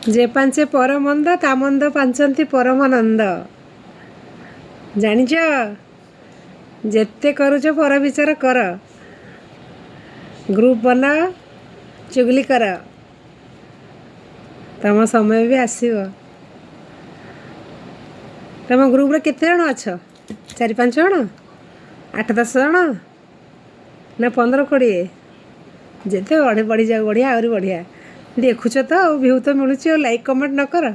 ଯେ ପାଞ୍ଚେ ପରମନ୍ଦ ତା ମନ୍ଦ ପାଞ୍ଚନ୍ତି ପରମାନନ୍ଦ। ଜାଣିଛ, ଯେତେ କରୁଛ ପର ବିଚାର କର, ଗ୍ରୁପ୍ ବନାଅ, ଚୁଗଲି କର, ତମ ସମୟ ବି ଆସିବ। ତମ ଗ୍ରୁପ୍ରେ କେତେ ଜଣ ଅଛ? 4 5 ଜଣ, 8 10 ଜଣ ନା 15 20? ଯେତେ ବଢ଼ି ବଢ଼ିଯାଉ, ବଢ଼ିଆ, ଆହୁରି ବଢ଼ିଆ। ଦେଖୁଛ ତ ଆଉ ଭିଉ ତ ମିଳୁଛି, ଆଉ ଲାଇକ୍ କମେଣ୍ଟ ନ କର।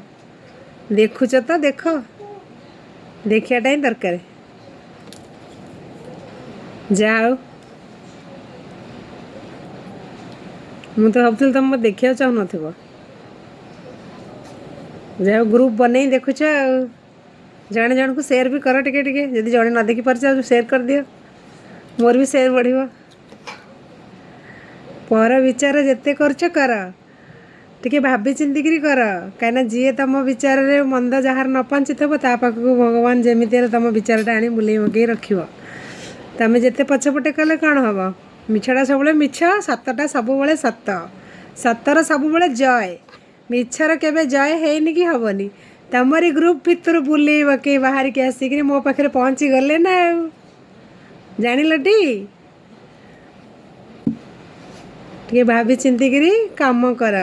ଦେଖୁଛ ତ, ଦେଖ, ଦେଖିବାଟା ହିଁ ଦରକାର। ଯାହା ହଉ, ମୁଁ ତ ଭାବୁଥିଲି ତମେ ମୋତେ ଦେଖିବାକୁ ଚାହୁଁନଥିବ। ଯାହା ହଉ, ଗ୍ରୁପ୍ ବନେଇ ଦେଖୁଛ, ଆଉ ଜଣେ ଜଣକୁ ସେୟାର ବି କର ଟିକେ ଟିକେ। ଯଦି ଜଣେ ନ ଦେଖିପାରୁଛ, ଆଉ ସେୟାର କରିଦିଅ, ମୋର ବି ସେୟାର ବଢ଼ିବ। ପର ବିଚାର ଯେତେ କରୁଛ କର, ଟିକେ ଭାବି ଚିନ୍ତିକିରି କର, କାହିଁକିନା ଯିଏ ତୁମ ବିଚାରରେ ମନ୍ଦ ଯାହାର ନ ପାଞ୍ଚିଥିବ, ତା ପାଖକୁ ଭଗବାନ ଯେମିତି ହେଲେ ତୁମ ବିଚାରଟା ଆଣି ବୁଲେଇ ମକେଇ ରଖିବ। ତମେ ଯେତେ ପଛପଟେ କଲେ କ'ଣ ହେବ? ମିଛଟା ସବୁବେଳେ ମିଛ, ସତଟା ସବୁବେଳେ ସତ। ସତର ସବୁବେଳେ ଜୟ, ମିଛର କେବେ ଜୟ ହେଇନି କି ହେବନି। ତମରି ଗ୍ରୁପ୍ ଭିତରୁ ବୁଲେଇ ବକେଇ ବାହାରିକି ଆସିକିରି ମୋ ପାଖରେ ପହଞ୍ଚି ଗଲେ ନା ଆଉ, ଜାଣିଲଟି? ଟିକେ ଭାବି ଚିନ୍ତିକିରି କାମ କର।